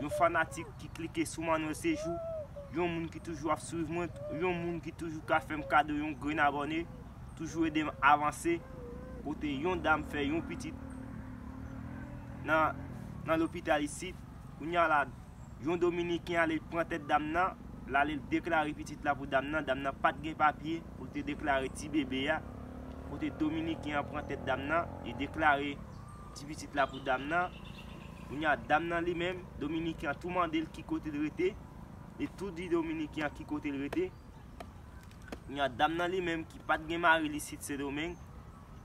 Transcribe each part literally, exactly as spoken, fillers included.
yon fanatik ki klike sou Manuel Séjour, yon moun ki toujou ap swiv mwen, yon moun ki toujou ka fè m kado yon grenn abòne, toujou ede m avanse. Kote yon dam fè yon pitit nan, nan lopital isit. Kounye a la, yon dominiken ale pran tèt dam nan, l ale deklare pitit la pou dam nan. Dam nan pa t gen papye pou l te deklare ti bebe a. Kote dominiken an pran tèt dam nan, li deklare ti pitit la pou dam nan. Kounye a, dam nan li menm, dominiken an tou mande l ki kote l rete. Li tou di dominiken an ki kote l rete. Kounye a, dam nan li menm ki pa t gen mari l isit Sendomeng,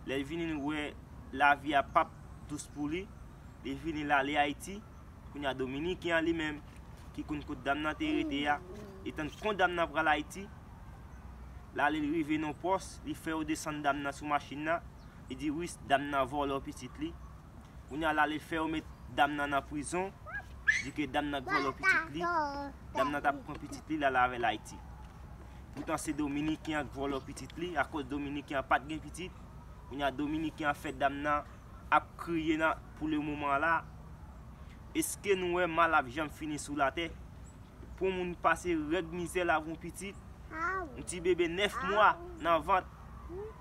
lè l vini wè lavi a p ap dous pou li, li vini l ale Ayiti. Kounye a, dominiken an li menm ki konn kot dam nan te rete a, li tann kon dam nan pral Ayiti, l ale l rive nan pòs, li fè yo desann dam nan sou machin nan, li di wi, dam nan vòlò pitit li. Kounye a la, li fè yo met dam nan nan prizon, di ke dam nan k vòlò pitit li, dam nan t ap pran pitit li, l al avè l Ayiti. Poutan se dominiken an k vòlò pitit li, akoz dominiken an pa t gen pitit. Kounye a, dominiken an fè dam nan ap kriye nan, pou le moman la. Èske nou wè mal ap janm fini sou latè? Pou yon moun pase règ mizè l avè yon pitit, yon ti bebe nèf mwa nan vant.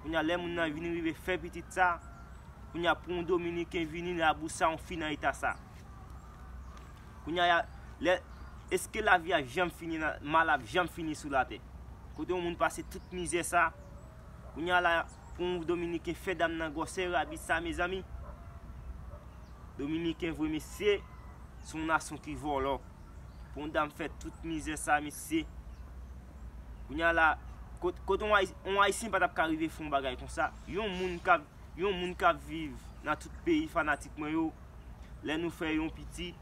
Kounye a, lè moun nan vin rive fè pitit sa, kounye a, pou yon dominiken vini labou sa, yon fi nan eta sa. Kounye a, lè, èske lavi a janm fini, mal ap janm fini sou latè? Kote yon moun pase tout mizè sa, kounye a la, pou yon dominiken fè dam nan gwòsè rabi sa, mezanmi. Dominiken vre, mesye, se yon nasyon ki vòlò. Pou yon dam fè tout mizè sa, mesye. Kounye a la, kot-, kote yon Ayi-, yon Ayisyen pa t ap ka rive fè yon bagay konsa. Yon moun k ap, yon moun k ap viv nan tout peyi, fanatik mwen yo, lè nou fè yon pitit,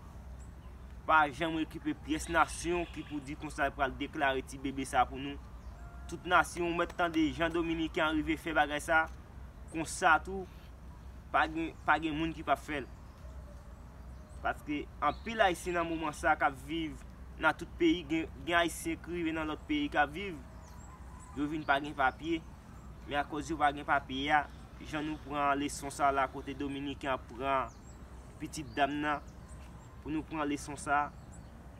pa janm okipe pyès nasyon ki pou di konsa l pral deklare ti bebe sa pou nou. Tout nasyon, ou mèt tande jan dominiken an rive fè bagay sa, konsa tou, pa gen, pa gen moun ki p ap fè l. Paske anpil Ayisyen nan moman sa k ap viv nan tout peyi, gen, gen Ayisyen ki rive nan lòt peyi k ap viv, yo vin pa gen papye. Men akoz yo pa gen papye a, jan nou pran leson sa la kote dominiken an pran pitit dam nan, pou nou pran leson sa,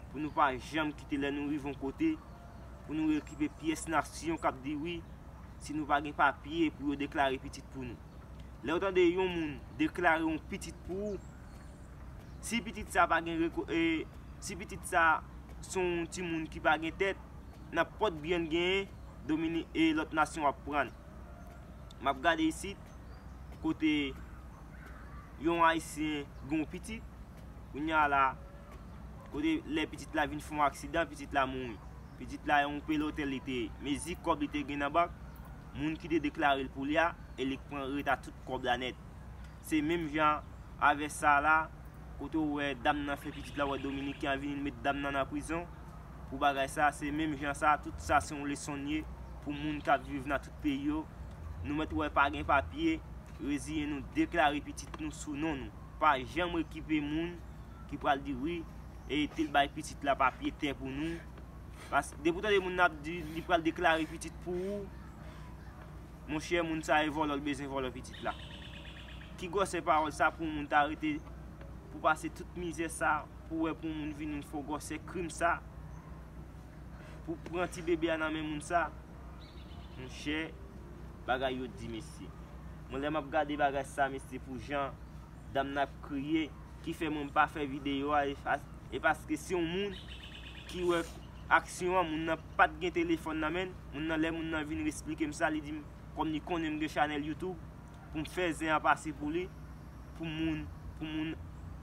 pou nou pa janm kite lè nou rive yon kote, pou nou okipe pyès nasyon k ap di wi, si nou pa gen papye pou yo deklare pitit pou nou. Lè w tande yon moun deklare yon pitit pou ou, si pitit sa pa gen reko-, e, si pitit sa se yon timoun ki pa gen tèt, nanpòt byen l genyen, domini-, e lòt nasyon ap pran l. M ap gade isit, kote yon Ayisyen gen yon pitit, kounye a la, kote lè pitit la vin fè yon aksidan, pitit la mouri. Pitit la yon pelotè li te ye. Mezi kòb li te gen nan bank, moun ki te deklare l pou li a, e li k pran reta tout kòb la nèt. Se menm jan avè sa la, kote w wè dam nan fè pitit la, w wè dominiken an vini l met dam nan nan prizon pou bagay sa, se menm jan sa, tout sa se yon leson l ye pou moun k ap viv nan tout peyi yo. Nou mèt wè pa gen papye, reziyen nou, deklare pitit nou sou non nou. Pa janm okipe moun ki pral di wi, e te l bay pitit la papye tè pou nou. Pas-, depi w tande moun nan ap di li pral deklare pitit pou ou, monchè, moun sa e vòlò l bezwen vòlò pitit la. Ki gwòsè pawòl sa pou moun ta rete, pou pase tout mizè sa, pou wè pou moun vini fè gwòsè krim sa, pou pran ti bebe a nan men moun sa? Monchè, bagay yo di, mesye. Mwen, lè m ap gade bagay sa, mesye, pou jan dam nan ap kriye, ki fè mwen m pa fè videyo a, e pas-, e paske se yon moun ki wè aksyon an, moun nan pa t gen telefòn nan men l, moun nan, lè moun nan vin esplike m sa, li di m, kòm li konnen m gen chanèl YouTube, pou m fè zen an pase pou li, pou moun, pou moun,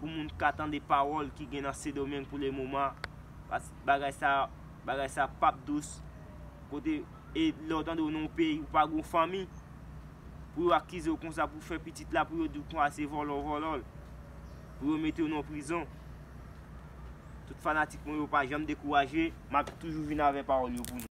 pou moun ka tande pawòl ki gen nan Sendomeng pou le moman, pas-, bagay sa, bagay sa p ap dous, kote, e lè w tande w nan yon peyi, ou pa gen yon fanmi, pou yo akize w konsa, pou fè pitit la, pou yo di w konsa se vòlò w vòlò l, pou yo mete w nan prizon. Tout fanatik mwen yo, pa janm dekouraje, m ap toujou vin avè pawòl yo pou nou.